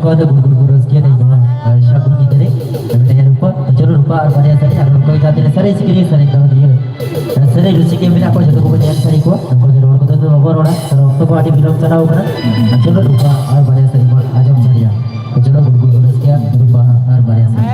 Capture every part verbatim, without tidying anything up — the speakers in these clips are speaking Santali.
ᱱᱚᱣᱟ ᱫᱚ ᱜᱩᱲᱜᱩᱲ ᱨᱟᱹᱥᱠᱟᱹ ᱨᱮ ᱱᱚᱣᱟ, ᱟᱨ ᱥᱟᱹᱜᱩᱱ ᱜᱤᱫᱽᱨᱟᱹ ᱢᱮᱱᱟᱭᱟ ᱨᱩᱯᱟ, ᱪᱚᱞᱚ ᱨᱩᱯᱟ ᱟᱨ ᱵᱟᱨᱭᱟ ᱥᱟᱹᱲᱤ, ᱟᱨ ᱱᱚᱝᱠᱟ ᱡᱟᱦᱟᱸ ᱛᱤᱱᱟᱹᱜ ᱥᱟᱹᱨᱤ ᱥᱤᱠᱲᱤ ᱥᱟᱹᱨᱤ ᱫᱚᱦᱚ ᱫᱤᱭᱟᱹ᱾ ᱟᱨ ᱥᱟᱹᱨᱤ ᱨᱩᱥᱤᱠᱤᱭᱟᱹ ᱢᱮᱱᱟᱜ ᱠᱚᱣᱟ, ᱡᱚᱛᱚ ᱠᱚᱵᱚᱱ ᱧᱮᱞ ᱥᱟᱹᱨᱤ ᱠᱚᱣᱟ, ᱱᱚᱝᱠᱟ ᱜᱮ ᱨᱚᱲ ᱠᱚᱫᱚ ᱫᱚ ᱵᱟᱵᱚᱱ ᱨᱚᱲᱟ, ᱠᱟᱨᱚᱱ ᱚᱠᱛᱚ ᱠᱚ ᱟᱹᱰᱤ ᱵᱤᱞᱚᱢ ᱪᱟᱞᱟᱣ ᱠᱟᱱᱟ᱾ ᱟᱨ ᱪᱚᱞᱚ ᱨᱩᱯᱟ ᱟᱨ ᱵᱟᱨᱭᱟ ᱥᱟᱹᱲᱤ ᱵᱚᱱ ᱟᱸᱡᱚᱢ ᱥᱟᱹᱨᱤᱭᱟ᱾ ᱪᱚᱞᱚ ᱜᱩᱲᱜᱩᱲ ᱨᱟᱹᱥᱠᱟᱹ ᱨᱩᱯᱟ ᱟᱨ ᱵᱟᱨᱭᱟ ᱥᱟᱹᱲᱤ᱾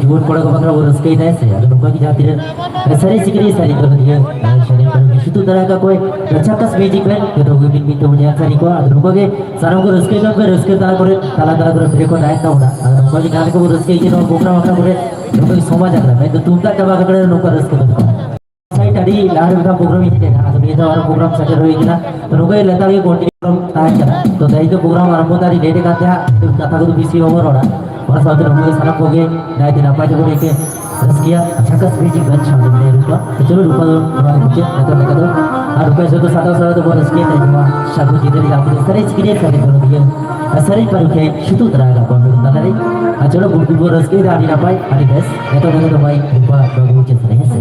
ᱵᱚᱱ ᱠᱚᱲᱟ ᱠᱚ ᱵᱟᱠᱷᱨᱟ ᱵᱚᱱ ᱨᱟᱹᱥᱠᱟᱹᱭᱮᱫᱟ, ᱥᱮ ᱟᱫᱚ ᱱᱚᱝᱠᱟ ᱜᱮ ᱡᱟᱦᱟᱸ ᱛᱤᱱᱟᱹᱜ ᱥᱟᱹᱨᱤ ᱥᱤᱠᱲᱤ ᱥᱟᱹᱨᱤ ᱠᱚ ᱞᱟᱹᱜᱤᱫ ᱥᱟᱹᱨᱤ ᱠᱚ ᱞᱟᱹᱜᱤᱫ ᱥᱩᱛᱩ ᱫᱟᱨᱟ ᱠᱟ ᱠᱚᱭ ᱨᱟᱪᱷᱟ ᱠᱟᱥ ᱢᱤᱭᱩᱡᱤᱠ ᱵᱮᱱᱰ ᱡᱚᱛᱚ ᱜᱮ ᱢᱤᱫ ᱢᱤᱫ ᱛᱮᱵᱚᱱ ᱧᱮᱞ ᱥᱟᱹᱨᱤ ᱠᱚᱣᱟ᱾ ᱟᱫᱚ ᱱᱚᱝᱠᱟ ᱜᱮ ᱥᱟᱱᱟᱢ ᱠᱚ ᱨᱟᱹᱥᱠᱟᱹ ᱡᱚᱝ ᱯᱮ, ᱨᱟᱹᱥᱠᱟᱹ ᱛᱟᱞᱟ ᱠᱚᱨᱮ ᱛᱟᱞᱟ ᱛᱟᱞᱟ ᱠᱚᱨᱮ ᱵᱨᱮᱠ ᱦᱚᱸ ᱛᱟᱦᱮᱱ ᱛᱟᱵᱚᱱᱟ᱾ ᱟᱫᱚ ᱱᱚᱝᱠᱟ ᱜᱮ ᱡᱟᱦᱟᱸ ᱞᱮᱠᱟ ᱵᱚᱱ ᱨᱟᱹᱥᱠᱟᱹᱭ ᱜᱮ ᱱᱚᱣᱟ ᱯᱨᱳᱜᱨᱟᱢ ᱟᱠᱷᱲᱟ ᱠᱚᱨᱮ ᱱᱚᱝᱠᱟ ᱜᱮ ᱥᱚᱢᱟᱡᱽ ᱟᱠᱷᱲᱟ ᱢᱮᱱᱫᱚ ᱛᱩᱢᱫᱟᱜ ᱴᱟᱢᱟᱠ ᱟᱠᱷᱲᱟ ᱨᱮ ᱱᱚᱝᱠᱟ ᱨᱟᱹᱥᱠᱟᱹ ᱫᱚ ᱵᱟᱝ᱾ ᱥᱟᱭᱤᱰ ᱟᱹᱰᱤ ᱞᱟᱦᱟ ᱨᱮ ᱢᱤᱫᱴᱟᱝ ᱯᱨᱳᱜᱨᱟᱢ ᱦᱮᱡ ᱞᱮᱱᱟ, ᱟᱫᱚ ᱱᱤᱭᱟᱹ ᱫᱷᱟᱣ ᱟᱨᱚ ᱯᱨᱳᱜᱨᱟᱢ ᱥᱮᱴᱮᱨ ᱦᱩᱭ ᱠᱟᱱᱟ᱾ ᱛᱚ ᱱᱚᱝᱠᱟ ᱜᱮ ᱞᱮᱛᱟᱲ ᱜᱮ ᱠᱚᱱᱴᱤᱱᱤᱭᱩ ᱛᱟᱦᱮᱸ ᱠᱟᱱᱟ᱾ ᱛᱚ ᱛᱮᱦᱮᱧ ᱫᱚ ᱯᱨᱳᱜᱨᱟᱢ ᱟᱨᱟᱢᱵᱷᱚ ᱫᱚ ᱟᱹᱰᱤ ᱞᱮᱴ ᱟᱠᱟᱱ ᱛᱟᱦᱮᱸᱫ, ᱠᱟᱛᱷᱟ ᱠᱚᱫᱚ ᱵᱮᱥᱤ ᱵᱟᱵᱚᱱ ᱨᱚᱲᱟ᱾ ᱚᱱᱟ ᱥᱟᱶᱛᱮ ᱱᱚᱝᱠᱟ ᱜᱮ ᱥᱟᱱᱟᱢ ᱠᱚᱜᱮ ᱱᱟᱭᱛᱮ ᱱᱟᱯᱟᱭ ᱛᱮᱵᱚᱱ ᱮᱱᱮᱡ ᱨᱟᱹᱥᱠᱟᱹᱭᱟ᱾ ᱡᱷᱟᱠᱟᱥ ᱢᱤᱭᱩᱡᱤᱠ ᱵᱮᱱᱰ ᱥᱟᱶᱛᱮ ᱢᱮᱱᱟᱭᱟ ᱨᱩᱯᱟ᱾ ᱛᱚ ᱪᱚᱞᱚ ᱨᱩᱯᱟ ᱫᱚ ᱱᱚᱣᱟ ᱜᱮ ᱢᱩᱪᱟᱹᱫ ᱱᱤᱛᱚᱜ ᱞᱮᱠᱟ ᱫᱚ᱾ ᱟᱨ ᱨᱩᱯᱟ ᱡᱚᱛᱚ ᱥᱟᱫᱟ ᱥᱟᱫᱟ ᱛᱮᱵᱚᱱ ᱨᱟᱹᱥᱠᱟᱹᱭᱟ ᱛᱮᱦᱮᱧ ᱱᱚᱣᱟ ᱥᱟᱹᱜᱩᱱ ᱧᱤᱫᱟᱹ ᱨᱮ ᱡᱟᱦᱟᱸ ᱛᱤᱱᱟᱹᱜ ᱥᱟᱹᱨᱤ ᱥᱤᱠᱲᱤ ᱥᱟᱹᱨᱤ ᱠᱚ ᱞᱟᱹᱜᱤᱫ ᱥᱟᱹᱨᱤ ᱯᱟᱹᱨᱩᱠᱷᱤᱭᱟᱹ ᱥᱩᱛᱩ ᱛᱟᱨᱟ ᱟᱠᱟᱫ ᱠᱚᱣᱟ ᱢᱤᱫ ᱛᱟᱞᱟ ᱨᱮ᱾ ᱟᱨ ᱪᱚᱞᱚ ᱵᱩᱞᱵᱩᱞ ᱵᱚᱱ ᱨᱟᱹᱥᱠᱟᱹᱭᱮᱫᱟ, ᱟᱹᱰᱤ ᱱᱟᱯᱟᱭ, ᱟᱹᱰᱤ ᱵᱮᱥ᱾ ᱱᱤᱛᱚᱜ ᱞᱮᱠᱟ ᱫᱚ ᱢᱟᱹᱭ ᱨᱩᱯᱟ ᱵᱟᱹᱵᱩ ᱢᱩᱪᱟᱹᱫ ᱥᱮᱨᱮᱧ, ᱦᱮᱸ ᱥᱮ?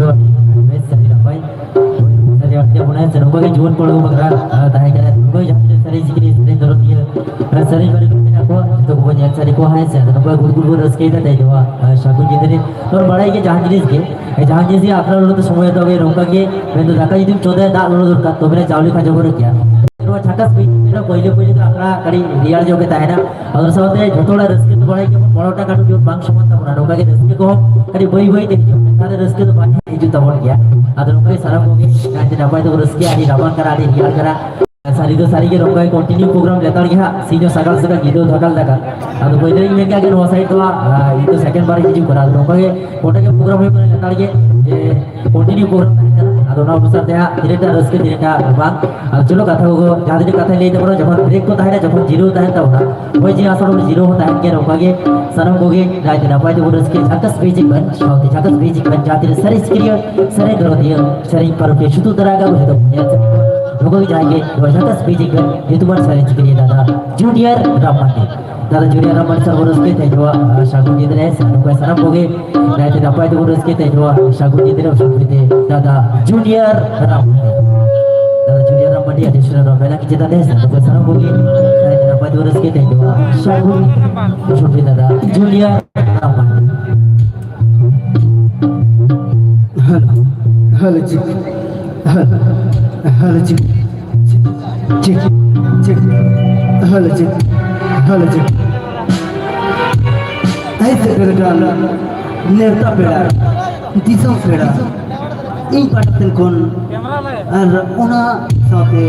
ᱪᱚᱞᱚ, ᱵᱮᱥ, ᱟᱹᱰᱤ ᱱᱟᱯᱟᱭ᱾ ᱥᱟᱹᱨᱤ ᱟᱹᱰᱤ ᱵᱚᱱᱟ ᱥᱮ ᱱᱚᱝᱠᱟ ᱜᱮ ᱡᱩᱣᱟᱹᱱ ᱠᱚᱲᱟ ᱠᱚ ᱵᱟᱠᱷᱨᱟ, ᱟᱨ ᱛᱟᱦᱮᱸ ᱠᱟᱱᱟ ᱱᱚᱝᱠᱟ ᱜᱮ ᱡᱟᱦᱟᱸ ᱛᱤᱱᱟᱹᱜ ᱥᱟᱹᱨᱤ ᱥᱤᱠᱨᱤ ᱥᱮᱨᱮᱧ ᱫᱚᱨᱚᱫᱤᱭᱟᱹ, ᱟᱨ ᱥᱟᱹᱨᱤ ᱵᱟᱹᱲᱤᱡ ᱢᱮᱱᱟᱜ ᱠᱚᱣᱟ, ᱡᱚᱛᱚ ᱠᱚᱵᱚᱱ ᱧᱮᱞ ᱥᱟᱹᱨᱤ ᱠᱚᱣᱟ᱾ ᱦᱮᱸ ᱥᱮ, ᱟᱫᱚ ᱱᱚᱝᱠᱟ ᱜᱩᱲ ᱜᱩᱲ ᱵᱚᱱ ᱨᱟᱹᱥᱠᱟᱹᱭᱮᱫᱟ ᱛᱮᱦᱮᱧ ᱱᱚᱣᱟ, ᱟᱨ ᱥᱟᱹᱜᱩᱱ ᱜᱤᱫᱽᱨᱟᱹ ᱵᱚᱱ ᱵᱟᱲᱟᱭ ᱜᱮ ᱡᱟᱦᱟᱸ ᱡᱤᱱᱤᱥ ᱜᱮ, ᱡᱟᱦᱟᱸ ᱡᱤᱱᱤᱥ ᱜᱮ ᱟᱠᱷᱲᱟ ᱞᱚᱞᱚ ᱛᱮ ᱥᱚᱢᱚᱭ ᱦᱟᱛᱟᱣ ᱜᱮ ᱱᱚᱝᱠᱟ ᱜᱮ, ᱢᱮᱱᱫᱚ ᱫᱟᱠᱟ ᱡᱩᱫᱤᱢ ᱪᱚᱸᱫᱟᱭᱟ ᱫᱟᱜ ᱞᱚᱞᱚ ᱫᱚᱨᱠᱟᱨ, ᱛᱚᱵᱮ ᱟᱹᱱᱤᱡ ᱪᱟᱣᱞᱮ ᱠᱷᱟᱸᱡᱚ ᱜᱚᱫᱚᱜ ᱜᱮᱭᱟ᱾ ᱱᱚᱣᱟ ᱪᱷᱟᱠᱟᱥ ᱯᱤᱴ ᱯᱳᱭᱞᱳ ᱯᱳᱭᱞᱳ ᱫᱚ ᱟᱠᱷᱲᱟ ᱠᱟᱹᱴᱤᱡ ᱨᱮᱭᱟᱲ ᱧᱚᱜ ᱜᱮ ᱛᱟᱦᱮᱱᱟ᱾ ᱟᱫᱚ ᱥᱟᱶᱛᱮ ᱡᱷᱚᱛᱚ ᱦᱚᱲᱟᱜ ᱨᱟᱹᱥᱠᱟᱹ ᱫᱚ ᱵᱟᱲᱟᱭ ᱜᱮᱭᱟᱵᱚᱱ, ᱵᱚᱲᱚ ᱴᱟᱠᱟ ᱴᱩᱠ ᱵᱟᱝ ᱥᱚᱢᱟᱱ ᱛᱟᱵᱚᱱᱟ, ᱱᱚᱝᱠᱟ ᱜᱮ ᱨᱟᱹᱥᱠᱟᱹ ᱠᱚᱦᱚᱸ ᱠᱟᱹᱴᱤᱡ ᱵᱟᱹᱭ ᱵᱟᱹᱭ ᱛᱮ ᱦᱤᱡᱩᱜ, ᱱᱮᱛᱟᱨ ᱨᱟᱹᱥᱠᱟᱹ ᱫᱚ ᱵᱟᱝ ᱦᱤᱡᱩᱜ ᱛᱟᱵᱚᱱ ᱜᱮᱭᱟ᱾ ᱟᱫᱚ ᱱᱚᱝᱠᱟ ᱜᱮ ᱥᱟᱱᱟᱢ ᱠᱚᱜᱮ ᱱᱟᱭᱛᱮ ᱱᱟᱯᱟᱭ ᱛᱮᱵᱚᱱ ᱨᱟᱹᱥᱠᱟᱹᱭᱟ, ᱟᱹᱰᱤ ᱨᱟᱵᱟᱝ ᱠᱟᱱᱟ, ᱟᱹᱰᱤ ᱨᱮᱭᱟᱲ ᱠᱟᱱᱟ᱾ ᱥᱟᱹᱨᱤ ᱫᱚ ᱥᱟᱹᱨᱤ ᱜᱮ ᱱᱚᱝᱠᱟ ᱜᱮ continue program ᱞᱮᱛᱟᱲ ᱜᱮ ᱦᱟᱸᱜ, ᱥᱤᱧ ᱦᱚᱸ ᱥᱟᱜᱟᱲ ᱥᱟᱜᱟᱲ, ᱧᱤᱫᱟᱹ ᱦᱚᱸ ᱫᱷᱟᱠᱟᱞ ᱫᱷᱟᱠᱟᱞ᱾ ᱟᱫᱚ ᱯᱳᱭᱞᱳ ᱨᱤᱧ ᱢᱮᱱ ᱠᱟᱜ ᱜᱮ, ᱱᱚᱣᱟ side ᱫᱚ ᱦᱟᱸᱜ, ᱟᱨ, ᱤᱧ ᱫᱚ second ᱵᱟᱨ ᱤᱧ ᱦᱤᱡᱩᱜ ᱠᱟᱱᱟ᱾ ᱟᱫᱚ ᱱᱚᱝᱠᱟ ᱜᱮ ᱜᱚᱴᱟ ᱜᱮ program ᱦᱩᱭᱩᱜ ᱠᱟᱱᱟ ᱞᱮᱛᱟᱲ ᱜᱮ, ᱡᱮ continue program ᱛᱟᱦᱮᱸ ᱠᱟᱱᱟ᱾ ᱟᱫᱚ ᱚᱱᱟ ᱚᱱᱩᱥᱟᱨ ᱛᱮ ᱦᱟᱸᱜ ᱛᱤᱱᱟᱹᱜ ᱴᱟ ᱨᱟᱹᱥᱠᱟᱹ, ᱛᱤᱱᱟᱹᱜ ᱴᱟ ᱵᱟᱝ᱾ ᱟᱨ ᱪᱚᱞᱚ, ᱠᱟᱛᱷᱟ ᱠᱚ ᱡᱟᱦᱟᱸ ᱛᱤᱱᱟᱹᱜ ᱠᱟᱛᱷᱟᱧ ᱞᱟᱹᱭ ᱛᱟᱵᱚᱱᱟ, ᱡᱚᱠᱷᱚᱱ ᱵᱨᱮᱠ ᱠᱚ ᱛᱟᱦᱮᱱᱟ, ᱡᱚᱠᱷᱚᱱ ᱡᱤᱨᱟᱹᱣ ᱛᱟᱦᱮᱱ ᱛᱟᱵᱚᱱᱟ, ᱦᱳᱭ ᱡᱮ ᱟᱥᱚᱞ ᱡᱤᱨᱟᱹᱣ ᱦᱚᱸ ᱛᱟᱦᱮᱱ ᱜᱮᱭᱟ, ᱱᱚᱝᱠᱟ ᱜᱮ ᱥᱟᱱᱟᱢ ᱠᱚᱜᱮ ᱱᱟᱭᱛᱮ ᱱᱟᱯᱟᱭ ᱛᱮᱵᱚᱱ ᱨᱟᱹᱥᱠᱟᱹᱭᱟ᱾ ᱡᱷᱟᱠᱟᱥ ᱢᱤᱭᱩᱡᱤᱠ ᱵᱮᱱᱰ ᱥᱟᱶᱛᱮ ᱡᱷᱟᱠᱟᱥ ᱢᱤᱭᱩᱡᱤᱠ ᱵᱮᱱᱰ ᱡᱟᱦᱟᱸ ᱛᱤᱱᱟᱹᱜ ᱥᱮᱨᱮᱧ ᱥᱤᱠᱟᱹᱨᱤᱭᱟᱹ, ᱥᱮᱨᱮᱧ ᱯᱟᱹᱨᱩᱠᱷᱤᱭᱟᱹ, ᱥᱮᱨᱮᱧ ᱯᱟᱹᱨᱩᱠᱷᱤᱭᱟᱹ ᱥᱩᱛᱩᱜ ᱫᱟᱨᱟ ᱟᱠᱟᱫ ᱠᱚ ᱡᱚᱛᱚ ᱧᱮᱞ ᱥᱮ ᱱᱚᱝᱠᱟ ᱜᱮ ᱡᱟᱦᱟᱸᱭ ᱜᱮ ᱱᱚᱣᱟ ᱡᱷᱟᱠᱟᱥ ᱢᱤᱭᱩᱡᱤᱠ ᱵᱮᱱᱰ ᱧᱩᱛᱩᱢᱟᱱ ᱥᱮᱨᱮᱧ ᱥᱤᱠᱟᱹᱨᱤᱭᱟᱹ ᱫᱟᱫᱟ ᱡᱩᱱᱤᱭᱟᱨ ᱨᱟᱢ ᱢᱟᱱᱰᱤ᱾ ᱫᱟᱫᱟ ᱡᱩᱱᱤᱭᱟᱨ ᱨᱟᱢ ᱢᱟᱱᱰᱤ ᱥᱟᱨ ᱵᱚᱱ ᱨᱟᱹᱥᱠᱟᱹᱭ ᱛᱮ ᱱᱚᱣᱟ ᱥᱟᱹᱜᱩᱱ ᱫᱤᱱ ᱨᱮ ᱥᱮ ᱱᱚᱝᱠᱟ ᱥᱟᱱᱟᱢ ᱠᱚᱜᱮ ᱱᱟᱭᱛᱮ ᱱᱟᱯᱟᱭ ᱛᱮᱵᱚᱱ ᱨᱟᱹᱥᱠᱟᱹᱭ ᱛᱮ ᱱᱚᱣᱟ ᱥᱟᱹᱜᱩᱱ ᱫᱤᱱ ᱨᱮ ᱩᱥᱩᱞ ᱯᱤᱛᱮ ᱫᱟᱫᱟ ᱡᱩᱱᱤᱭᱟᱨ ᱨᱟᱢ ᱢᱟᱱᱰᱤ᱾ ᱫᱟᱫᱟ ᱡᱩᱱᱤᱭᱟᱨ ᱨᱟᱢ ᱢᱟᱱᱰᱤ ᱟᱹᱰᱤ ᱥᱩᱨ ᱨᱮ ᱢᱮᱱᱟᱜ ᱪᱮᱛᱟᱱ ᱨᱮ ᱥᱮ ᱱᱚᱝᱠᱟ ᱥᱟᱱᱟᱢ ᱠᱚᱜᱮ ᱱᱟᱭᱛᱮ ᱱᱟᱯᱟᱭ ᱛᱮᱵᱚᱱ ᱨᱟᱹᱥᱠᱟᱹᱭ ᱛᱮ ᱱᱚᱣᱟ ᱥᱟᱹᱜᱩᱱ ᱩᱥᱩᱞ ᱯᱤᱛᱮ ᱫᱟᱫᱟ ᱡᱩᱱᱤᱭᱟᱨ ᱨᱟᱢ ᱢᱟᱱᱰᱤ᱾ Hello, hello, check. Hello, hello, check. Check, check, check. Hello, check. Hello, check. ᱦᱮᱡ ᱥᱮᱴᱮᱨ ᱟᱠᱟᱱ ᱱᱮᱣᱛᱟ ᱯᱮᱲᱟ, ᱫᱤᱥᱚᱢ ᱯᱮᱲᱟ, ᱤᱧ ᱯᱟᱦᱴᱟ ᱥᱮᱱ ᱠᱷᱚᱱ ᱟᱨ ᱚᱱᱟ ᱥᱟᱶᱛᱮ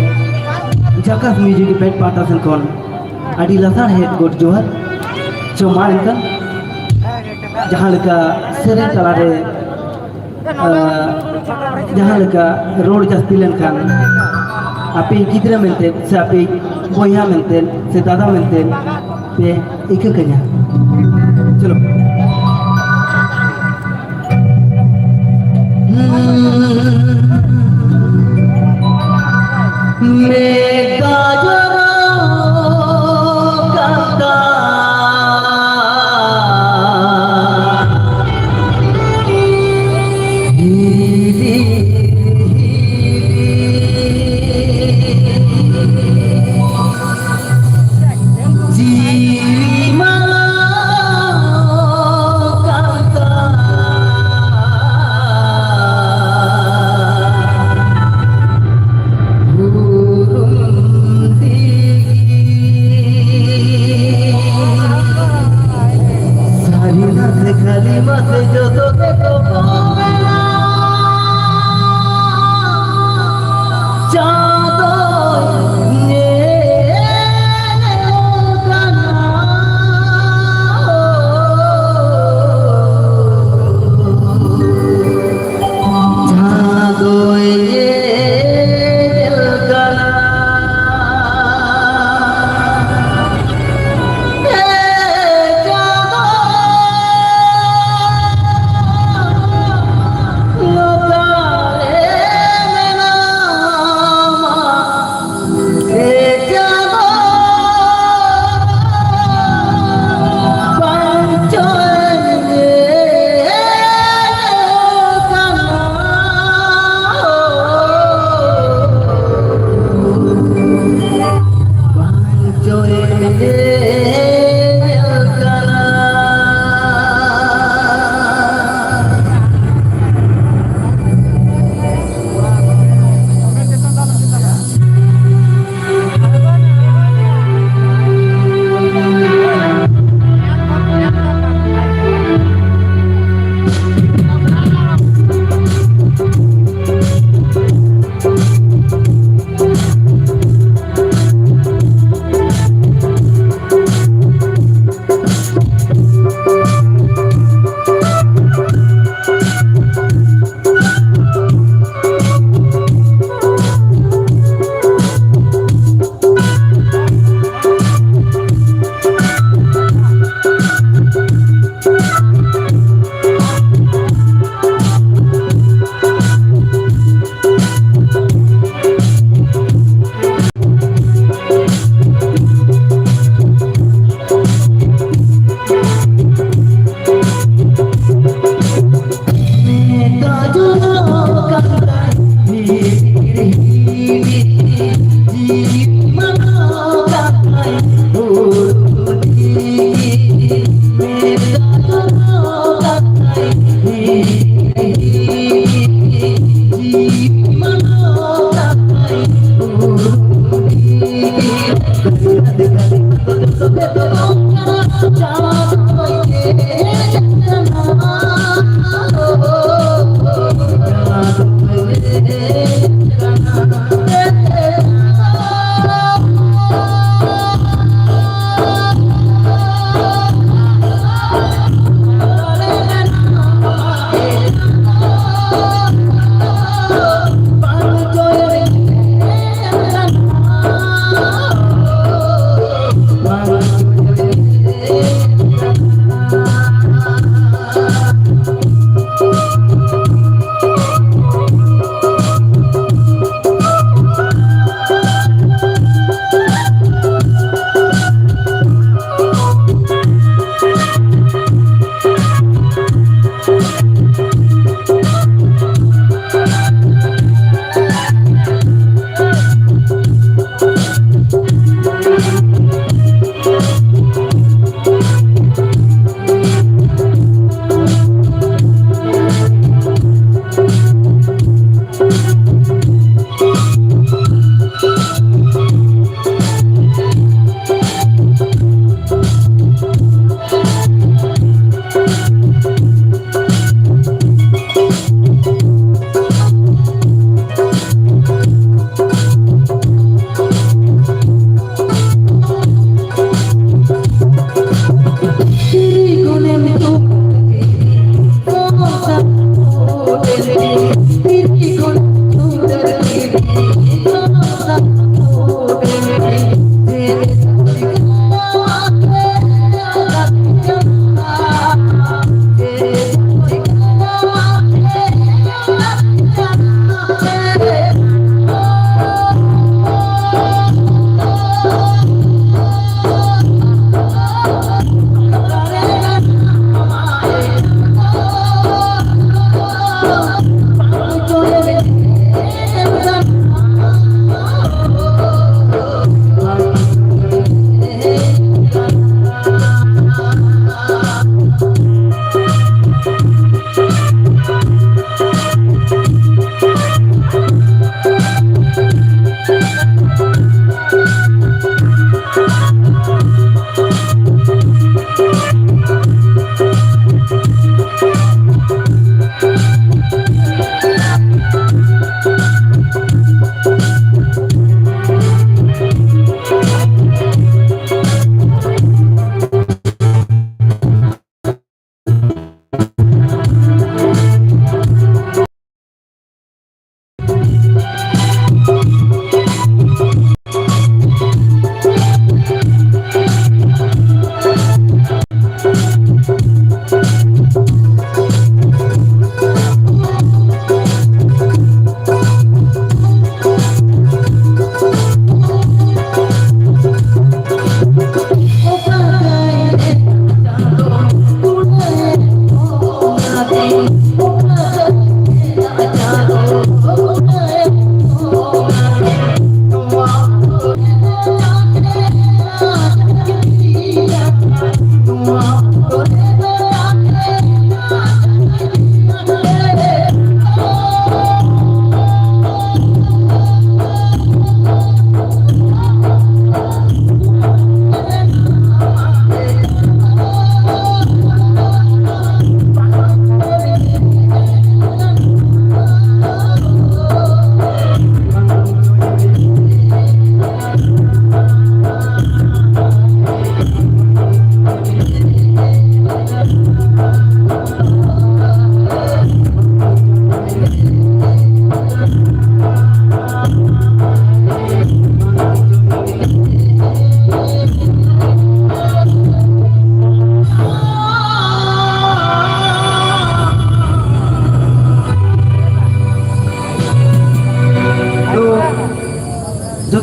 ᱡᱷᱟᱠᱟᱥ ᱢᱤᱭᱩᱡᱤᱠ ᱵᱮᱱᱰ ᱯᱟᱦᱴᱟ ᱥᱮᱱ ᱠᱷᱚᱱ ᱟᱹᱰᱤ ᱞᱟᱥᱟᱲᱦᱮᱫ ᱜᱚᱰ ᱡᱚᱦᱟᱨ᱾ ᱪᱚ ᱢᱟ ᱮᱱᱠᱷᱟᱱ ᱡᱟᱦᱟᱸ ᱞᱮᱠᱟ ᱥᱮᱨᱮᱧ ᱛᱟᱞᱟᱨᱮ, ᱟᱸ, ᱡᱟᱦᱟᱸ ᱞᱮᱠᱟ ᱨᱚᱲ ᱡᱟᱹᱥᱛᱤ ᱞᱮᱱᱠᱷᱟᱱ ᱟᱯᱮ ᱜᱤᱫᱽᱨᱟᱹ ᱢᱮᱱᱛᱮ ᱥᱮ ᱟᱯᱮ ᱵᱚᱭᱦᱟ ᱢᱮᱱᱛᱮ ᱥᱮ ᱫᱟᱫᱟ ᱢᱮᱱᱛᱮ ᱯᱮ ᱤᱠᱟᱹ ᱠᱟᱹᱧᱟ᱾ ᱪᱚᱞᱚ᱾ ᱢᱮᱜᱷᱟ ᱡᱚᱨᱚ ᱠᱟᱛᱟ ᱦᱤᱨᱤ ᱦᱤᱨᱤ ᱡᱤᱣᱤ ᱢᱟᱞᱚᱴ ᱠᱟᱱ ᱛᱟᱢ᱾ ᱩᱨᱩᱢ ᱫᱤᱜᱤ ᱥᱟᱹᱨᱤ ᱱᱟᱥᱮ ᱠᱷᱟᱹᱞᱤ ᱢᱟᱥᱮ ᱡᱚᱛᱚ ᱜᱮᱠᱚ ᱢᱮᱱᱟ᱾ ᱪᱟᱸᱫᱚ ᱧᱮᱞ ᱠᱟᱱᱟ᱾ ᱪᱟᱸᱫᱚ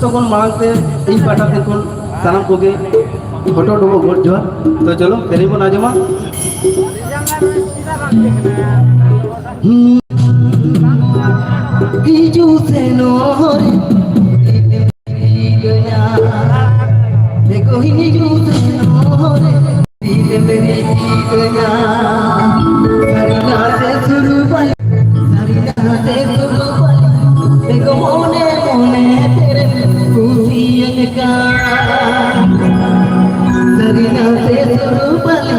ᱛᱚᱠᱷᱚᱱ ᱢᱟᱲᱟᱝ ᱛᱮ ᱤᱧ ᱯᱟᱦᱴᱟ ᱥᱮᱫ ᱠᱷᱚᱱ ᱥᱟᱱᱟᱢ ᱠᱚᱜᱮ ᱦᱚᱴᱚᱜ ᱰᱚᱵᱚᱜ ᱜᱚᱰ ᱡᱚᱦᱟᱨ᱾ ᱛᱚ ᱪᱚᱞᱚ ᱥᱮᱨᱮᱧ ᱵᱚᱱ ᱟᱸᱡᱚᱢᱟ᱾ ᱦᱤᱡᱩᱜ ᱥᱮᱱᱚᱜ ᱨᱮ ᱴᱷᱤᱠᱟᱹᱭᱟ᱾ ᱫᱮᱠᱚ ᱦᱤᱡᱩᱜ ᱥᱮᱱᱚᱜ ᱨᱮ ᱛᱤᱨᱮᱢ ᱴᱷᱤᱠᱟᱹᱭᱟ᱾ ᱥᱟᱹᱨᱤᱱᱟ ᱥᱮ ᱥᱩᱨᱩ ᱵᱟᱞᱤ, ᱥᱟᱹᱨᱤᱱᱟ ᱥᱮ ᱥᱩᱨᱩ ᱵᱟᱞᱤ, ᱫᱮᱠᱚ ᱢᱚᱱᱮ ᱢᱚᱱᱮ ᱛᱮᱨᱮᱢ ᱠᱩᱥᱤᱭᱟᱹᱧ ᱠᱟᱱ᱾ ᱥᱟᱹᱨᱤᱱᱟ ᱥᱮ ᱥᱩᱨᱩ ᱵᱟᱞᱤ,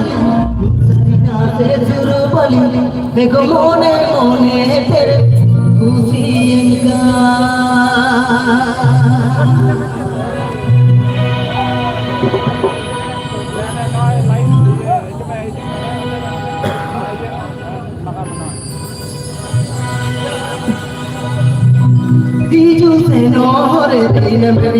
ᱥᱟᱹᱨᱤᱱᱟ ᱥᱮ ᱥᱩᱨᱩ ᱵᱟᱞᱤ, ᱫᱮᱠᱚ ᱢᱚᱱᱮ ᱢᱚᱱᱮ ᱛᱮᱨᱮ ᱠᱩᱥᱤᱭᱟᱹᱧ ᱠᱟᱱ᱾ ᱦᱤᱡᱩᱜ ᱥᱮᱱᱚᱜ ᱨᱮ ᱫᱤᱱᱟᱹᱢ ᱜᱮ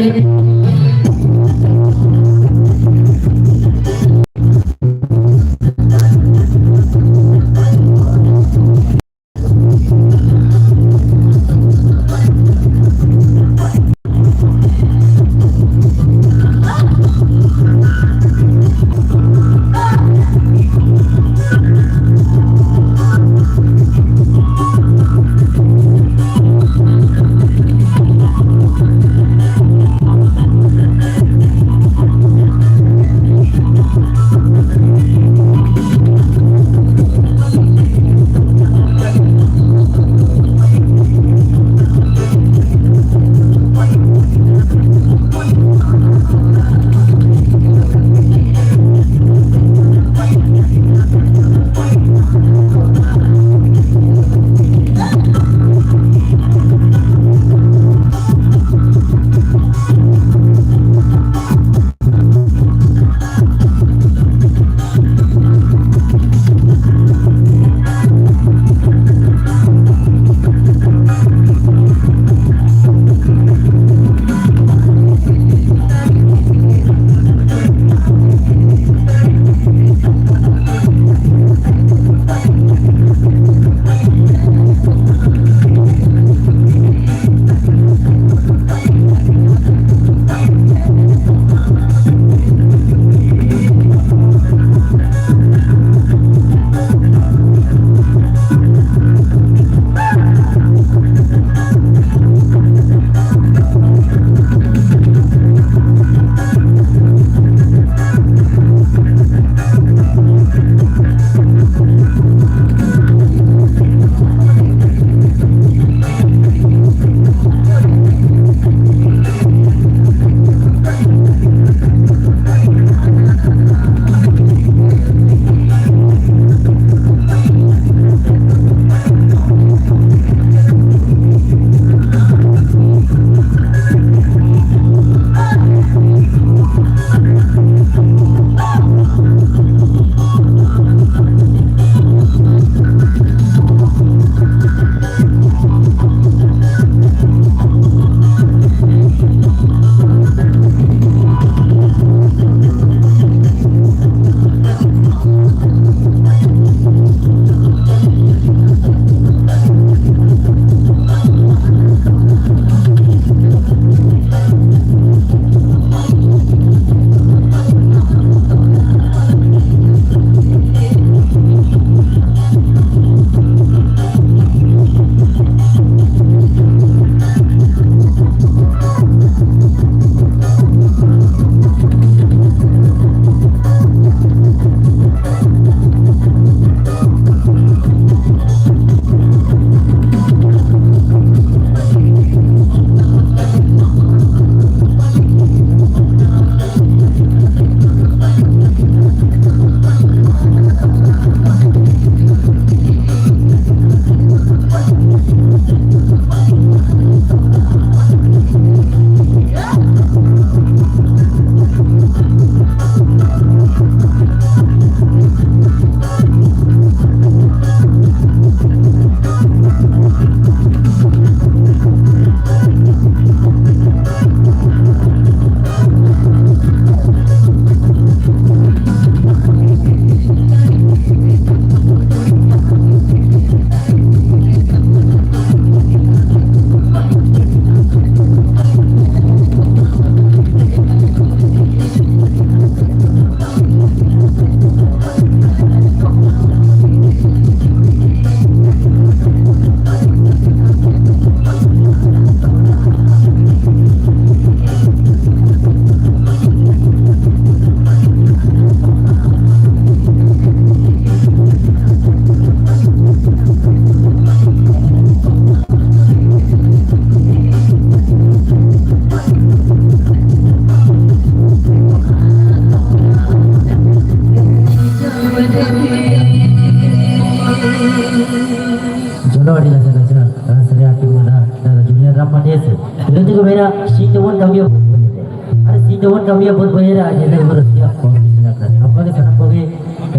ᱵᱤᱨᱚᱫᱷᱤ ᱠᱚ ᱢᱮᱱᱟ, "ᱥᱤᱧ ᱫᱚᱵᱚᱱ ᱠᱟᱹᱢᱤᱭᱟ ᱵᱟᱹᱫᱽ ᱵᱟᱹᱭᱦᱟᱹᱲ ᱨᱮ, ᱟᱨ ᱥᱤᱧ ᱫᱚᱵᱚᱱ ᱠᱟᱹᱢᱤᱭᱟ ᱵᱟᱹᱫᱽ ᱵᱟᱹᱭᱦᱟᱹᱲ ᱨᱮ, ᱟᱨ ᱧᱤᱫᱟᱹ ᱫᱚᱵᱚᱱ ᱨᱟᱹᱥᱠᱟᱹᱭᱟ ᱠᱚᱞ ᱠᱤᱪᱨᱤ ᱞᱟᱛᱟᱨ ᱨᱮ᱾" ᱱᱚᱝᱠᱟ ᱜᱮ ᱥᱟᱱᱟᱢ ᱠᱚᱜᱮ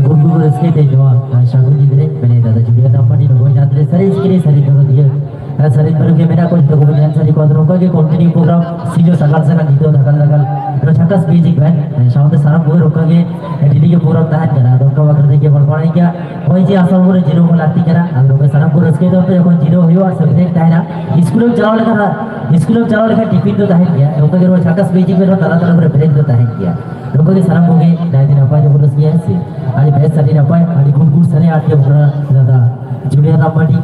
ᱜᱩᱰ ᱜᱩᱰ ᱨᱟᱹᱥᱠᱟᱹᱭ ᱛᱮ ᱱᱚᱣᱟ ᱥᱟᱹᱜᱩᱱ ᱧᱤᱫᱟᱹ ᱨᱮ ᱢᱮᱱᱟᱭ ᱫᱟᱫᱟ ᱡᱩᱞᱤᱭᱟᱱ ᱟᱢᱵᱟᱱᱤ, ᱱᱚᱜᱼᱚᱭ ᱡᱟᱦᱟᱸ ᱛᱤᱱᱟᱹᱜ ᱥᱟᱹᱨᱤ ᱥᱤᱠᱲᱤ ᱥᱟᱹᱨᱤ ᱫᱚᱨᱚᱫᱤᱭᱟᱹ, ᱟᱨ ᱥᱟᱹᱨᱤ ᱫᱚᱨᱚᱫᱤᱭᱟᱹ ᱢᱮᱱᱟᱜ ᱠᱚᱣᱟ, ᱡᱚᱛᱚ ᱠᱚᱵᱚᱱ ᱧᱮᱞ ᱥᱟᱹᱨᱤ ᱠᱚᱣᱟ᱾ ᱟᱫᱚ ᱱᱚᱝᱠᱟ ᱜᱮ ᱠᱚᱱᱴᱤᱱᱤᱭᱩ ᱯᱨᱳᱜᱨᱟᱢ ᱥᱤᱧ ᱫᱚ ᱥᱟᱜᱟᱞ ᱥᱟᱜᱟᱞ, ᱧᱤᱫᱟᱹ ᱫᱚ ᱥᱟᱜᱟᱞ ᱥᱟᱜᱟᱞ, ᱱᱚᱣᱟ ᱡᱷᱟᱠᱟᱥ ᱢᱤᱭᱩᱡᱤᱠ ᱵᱮᱱᱰ ᱥᱟᱶᱛᱮ ᱥᱟᱱᱟᱢ ᱠᱚᱜᱮ ᱱᱚᱝᱠᱟ ᱜᱮ ᱰᱮᱞᱤ ᱜᱮ ᱯᱨᱳᱜᱨᱟᱢ ᱛᱟᱦᱮᱱ ᱠᱟᱱᱟ᱾ ᱟᱫᱚ ᱚᱱᱠᱟ ᱵᱟᱠᱷᱨᱟ ᱛᱮᱜᱮ ᱵᱚᱱ ᱵᱟᱲᱟᱭ ᱜᱮᱭᱟ, ᱦᱚᱭ ᱡᱮ ᱟᱥᱚᱞ ᱠᱚᱨᱮ ᱡᱤᱨᱟᱹᱣ ᱦᱚᱸ ᱞᱟᱹᱠᱛᱤ ᱠᱟᱱᱟ᱾ ᱟᱫᱚ ᱱᱚᱝᱠᱟ ᱥᱟᱱᱟᱢ ᱠᱚ ᱨᱟᱹᱥᱠᱟᱹᱭ ᱛᱟᱵᱚᱱ ᱯᱮ, ᱡᱚᱠᱷᱚᱱ ᱡᱤᱨᱟᱹᱣ ᱦᱩᱭᱩᱜᱼᱟ ᱥᱮ ᱵᱨᱮᱠ ᱛᱟᱦᱮᱱᱟ, ᱥᱠᱩᱞᱮᱢ ᱪᱟᱞᱟᱣ ᱞᱮᱠᱷᱟᱱ, ᱥᱠᱩᱞᱮᱢ ᱪᱟᱞᱟᱣ ᱞᱮᱠᱷᱟᱱ ᱴᱤᱯᱷᱤᱱ ᱫᱚ ᱛᱟᱦᱮᱱ ᱜᱮᱭᱟ᱾ ᱱᱚᱝᱠᱟ ᱜᱮ ᱱᱚᱣᱟ ᱡᱷᱟᱠᱟᱥ ᱢᱤᱭᱩᱡᱤᱠ ᱵᱮᱱᱰ ᱦᱚᱸ ᱛᱟᱞᱟ ᱛᱟᱞᱟ ᱠᱚᱨᱮ ᱵᱨᱮᱠ ᱫᱚ ᱛᱟᱦᱮᱱ ᱜᱮᱭᱟ᱾ ᱱᱚᱝᱠᱟ ᱜᱮ ᱥᱟᱱᱟᱢ ᱠᱚᱜᱮ ᱱᱟᱭᱛᱮ ᱱᱟᱯᱟᱭ ᱛᱮᱵᱚᱱ ᱨᱟᱹᱥᱠᱟᱹᱭᱟ, ᱦᱮᱸ ᱥᱮ? ᱟᱹᱰᱤ ᱵᱮᱥ, ᱟᱹᱰᱤ ᱱᱟᱯᱟᱭ, ᱟᱹᱰᱤ ᱜᱩᱱ ᱜᱩᱱ ᱥᱟᱹᱨᱤ ᱟᱨ ᱪᱮᱫ ᱵᱚᱱ ᱫᱟᱫᱟ ᱡᱩᱞᱤᱭᱟᱱ ᱟᱢᱵᱟᱱᱤ